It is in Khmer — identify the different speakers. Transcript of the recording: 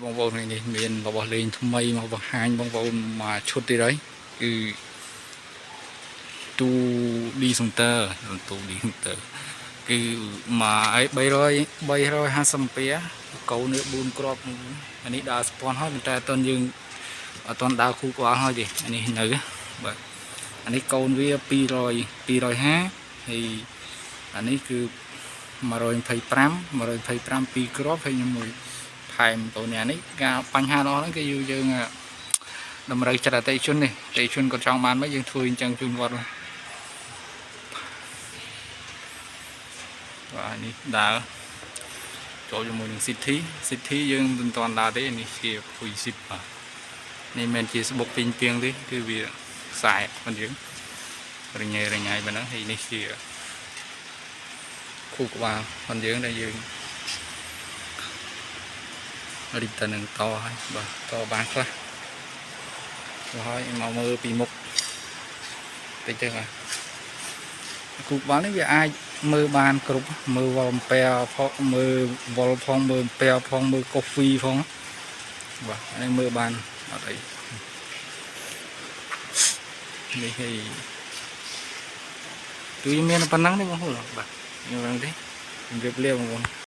Speaker 1: បងប្អូនថ្ងៃនេះមានរបស់លេងថ្មីមកបង្ហាញបងប្អូនមួយឈុតទៀតហើយគឺទូ D center ទូ D center គឺមកអី300 350អំពែកូននេះ4គ្រាប់អានេះដើរស្ពាន់ហើយប៉ុន្តែអត់ទាន់យើងអត់ទាន់ដើរគូក្បាលហើយទេអានេះនៅបាទអានេះកូនវា200 250ហើយអានេះគឺ125 125 2គ្រាប់ហើយខ្ញុំមួយថែមកូននេះអានេះការបញ្ហារបស់ហ្នឹងគឺយើងតម្រូវចិត្តអតិថិជននេះអតិថិជនគាត់ចង់បានមកយើងធ្វើអញ្ចឹងជូនគាត់បាទនេះដើរចូលជាមួយនឹង City City យើងមិនទាន់ដើរទេនេះជាភុយស៊ីបបាទនេះមិនមែនជាស្បុកពីងពីងទេគឺវាខ្សែមិនយើងរញ៉េរញ៉ៃប៉ុណ្ណឹងហើយនេះជាខួរក្បាលផងយើងដែលយើងរីកទៅនឹងតហើយបាទតបានខ្លះហើយមកមើលពីមុខតិចទៅបាទគូក្បាលនេះវាអាចមើលបានគ្រប់មើលវ៉លអំពែផងមើលវ៉លផងមើលអំពែផងមើលកូហ្វីផងបាទអានេះមើលបានអត់អីនេះហើយគឺមានប៉ុណ្ណឹងទេបងប្អូនបាទខ្ញុំប៉ុណ្ណឹងទេជម្រាបលាបងប្អូន។